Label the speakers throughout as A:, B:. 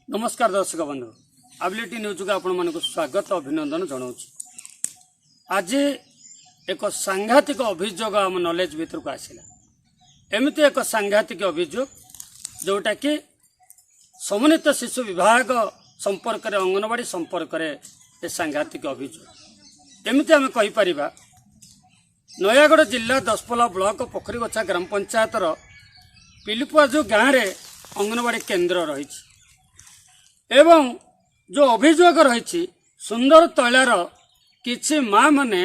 A: ନମସ୍କାର ଦର୍ଶକ ବନ୍ଧୁ, ଆବିଲିଟି ନ୍ୟୁଜ୍କୁ ଆପଣମାନଙ୍କୁ ସ୍ୱାଗତ ଅଭିନନ୍ଦନ ଜଣାଉଛି। ଆଜି ଏକ ସାଂଘାତିକ ଅଭିଯୋଗ ଆମ ନଲେଜ ଭିତରକୁ ଆସିଲା। ଏମିତି ଏକ ସାଂଘାତିକ ଅଭିଯୋଗ ଯେଉଁଟାକି ସମନ୍ୱିତ ଶିଶୁ ବିଭାଗ ସମ୍ପର୍କରେ, ଅଙ୍ଗନବାଡ଼ି ସମ୍ପର୍କରେ ଏ ସାଂଘାତିକ ଅଭିଯୋଗ। ଏମିତି ଆମେ କହିପାରିବା, ନୟାଗଡ଼ ଜିଲ୍ଲା ଦଶପଲ୍ଲା ବ୍ଲକ ପୋଖରୀଗୋଛା ଗ୍ରାମ ପଞ୍ଚାୟତର ପିଲିପୁଆଜୁ ଗାଁରେ ଅଙ୍ଗନବାଡ଼ି କେନ୍ଦ୍ର ରହିଛି ଏବଂ ଯେଉଁ ଅଭିଯୋଗ ରହିଛି, ସୁନ୍ଦର ତୈଳାର କିଛି ମା ମାନେ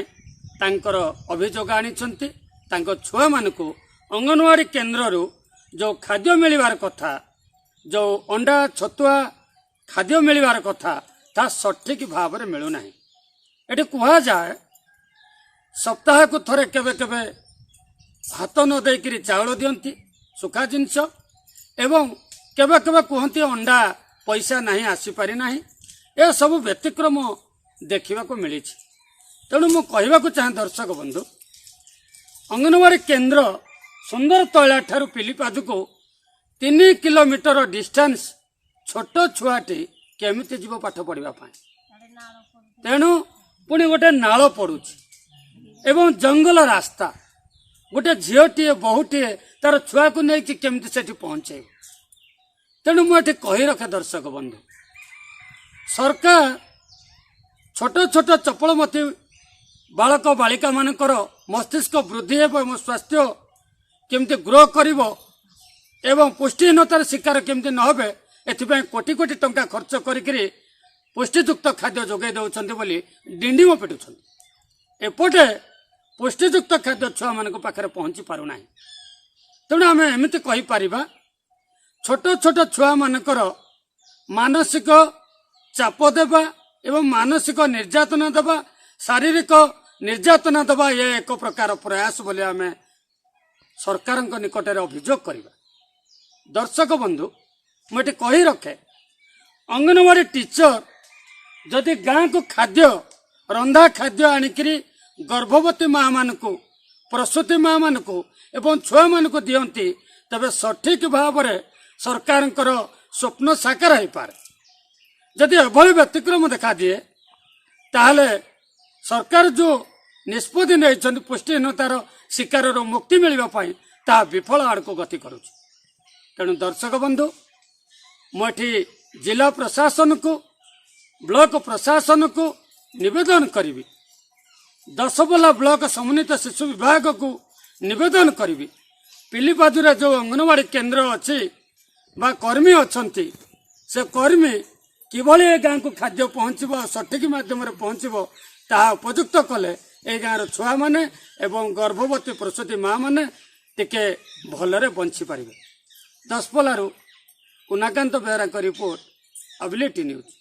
A: ତାଙ୍କର ଅଭିଯୋଗ ଆଣିଛନ୍ତି। ତାଙ୍କ ଛୁଆମାନଙ୍କୁ ଅଙ୍ଗନବାଡ଼ି କେନ୍ଦ୍ରରୁ ଯେଉଁ ଖାଦ୍ୟ ମିଳିବାର କଥା, ଯେଉଁ ଅଣ୍ଡା ଛତୁଆ ଖାଦ୍ୟ ମିଳିବାର କଥା, ତାହା ସଠିକ୍ ଭାବରେ ମିଳୁନାହିଁ। ଏଠି କୁହାଯାଏ, ସପ୍ତାହକୁ ଥରେ କେବେ କେବେ ଭାତ ନ ଦେଇକିରି ଚାଉଳ ଦିଅନ୍ତି, ଶୁଖା ଜିନିଷ, ଏବଂ କେବେ କେବେ କୁହନ୍ତି ଅଣ୍ଡା ପଇସା ନାହିଁ, ଆସିପାରି ନାହିଁ। ଏସବୁ ବ୍ୟତିକ୍ରମ ଦେଖିବାକୁ ମିଳିଛି। ତେଣୁ ମୁଁ କହିବାକୁ ଚାହେଁ ଦର୍ଶକ ବନ୍ଧୁ, ଅଙ୍ଗନବାଡ଼ି କେନ୍ଦ୍ର ସୁନ୍ଦର ତୈଳା ଠାରୁ ପିଲିପାଦକୁ 3 କିଲୋମିଟର ଡିଷ୍ଟାନ୍ସ। ଛୋଟ ଛୁଆଟି କେମିତି ଯିବ ପାଠ ପଢ଼ିବା ପାଇଁ? ତେଣୁ ପୁଣି ଗୋଟେ ନାଳ ପଡ଼ୁଛି ଏବଂ ଜଙ୍ଗଲ ରାସ୍ତା। ଗୋଟେ ଝିଅଟିଏ, ବୋହୂଟିଏ ତାର ଛୁଆକୁ ନେଇକି କେମିତି ସେଠି ପହଞ୍ଚେଇବ? ତେଣୁ ମୁଁ ଏଠି କହି ରଖେ ଦର୍ଶକ ବନ୍ଧୁ, ସରକାର ଛୋଟ ଛୋଟ ଚପଳମତି ବାଳକ ବାଳିକାମାନଙ୍କର ମସ୍ତିଷ୍କ ବୃଦ୍ଧି ହେବ ଏବଂ ସ୍ୱାସ୍ଥ୍ୟ କେମିତି ଗ୍ରୋ କରିବ ଏବଂ ପୁଷ୍ଟିହୀନତାର ଶିକାର କେମିତି ନ ହେବେ, ଏଥିପାଇଁ କୋଟି କୋଟି ଟଙ୍କା ଖର୍ଚ୍ଚ କରିକିରି ପୁଷ୍ଟିଯୁକ୍ତ ଖାଦ୍ୟ ଯୋଗାଇ ଦେଉଛନ୍ତି ବୋଲି ଡିଣ୍ଡିମ ପିଟୁଛନ୍ତି। ଏପଟେ ପୁଷ୍ଟିଯୁକ୍ତ ଖାଦ୍ୟ ଛୁଆମାନଙ୍କ ପାଖରେ ପହଞ୍ଚି ପାରୁନାହିଁ। ତେଣୁ ଆମେ ଏମିତି କହିପାରିବା, ଛୋଟ ଛୋଟ ଛୁଆମାନଙ୍କର ମାନସିକ ଚାପ ଦେବା ଏବଂ ମାନସିକ ନିର୍ଯାତନା ଦେବା, ଶାରୀରିକ ନିର୍ଯାତନା ଦେବା, ଏ ଏକ ପ୍ରକାର ପ୍ରୟାସ ବୋଲି ଆମେ ସରକାରଙ୍କ ନିକଟରେ ଅଭିଯୋଗ କରିବା। ଦର୍ଶକ ବନ୍ଧୁ, ମୁଁ ଏଠି କହି ରଖେ, ଅଙ୍ଗନବାଡ଼ି ଟିଚର ଯଦି ଗାଁକୁ ଖାଦ୍ୟ, ରନ୍ଧା ଖାଦ୍ୟ ଆଣିକିରି ଗର୍ଭବତୀ ମାଆମାନଙ୍କୁ, ପ୍ରସୂତି ମାଆମାନଙ୍କୁ ଏବଂ ଛୁଆମାନଙ୍କୁ ଦିଅନ୍ତି, ତେବେ ସଠିକ ଭାବରେ ସରକାରଙ୍କର ସ୍ୱପ୍ନ ସାକାର ହେଇପାରେ। ଯଦି ଏଭଳି ବ୍ୟତିକ୍ରମ ଦେଖାଦିଏ, ତାହେଲେ ସରକାର ଯେଉଁ ନିଷ୍ପତ୍ତି ନେଇଛନ୍ତି ପୁଷ୍ଟିହୀନତାର ଶିକାରରୁ ମୁକ୍ତି ମିଳିବା ପାଇଁ, ତାହା ବିଫଳ ଆଡ଼କୁ ଗତି କରୁଛି। ତେଣୁ ଦର୍ଶକ ବନ୍ଧୁ, ମୁଁ ଏଠି ଜିଲ୍ଲା ପ୍ରଶାସନକୁ, ବ୍ଲକ ପ୍ରଶାସନକୁ ନିବେଦନ କରିବି, ଦଶପଲ୍ଲା ବ୍ଲକ ସମନ୍ୱିତ ଶିଶୁ ବିଭାଗକୁ ନିବେଦନ କରିବି, ପିଲିପାଦୁରେ ଯେଉଁ ଅଙ୍ଗନବାଡ଼ି କେନ୍ଦ୍ର ଅଛି ବା କର୍ମୀ ଅଛନ୍ତି, ସେ କର୍ମୀ କିଭଳି ଏ ଗାଁକୁ ଖାଦ୍ୟ ପହଞ୍ଚିବ, ସଠିକ ମାଧ୍ୟମରେ ପହଞ୍ଚିବ, ତାହା ଉପଯୁକ୍ତ କଲେ ଏ ଗାଁର ଛୁଆମାନେ ଏବଂ ଗର୍ଭବତୀ ପ୍ରସୂତି ମାଆମାନେ ଟିକେ ଭଲରେ ବଞ୍ଚିପାରିବେ। ଦଶପଲ୍ଲାରୁ ଉନାକାନ୍ତ ବେହେରାଙ୍କ ରିପୋର୍ଟ, ଆବିଲିଟି ନ୍ୟୁଜ୍।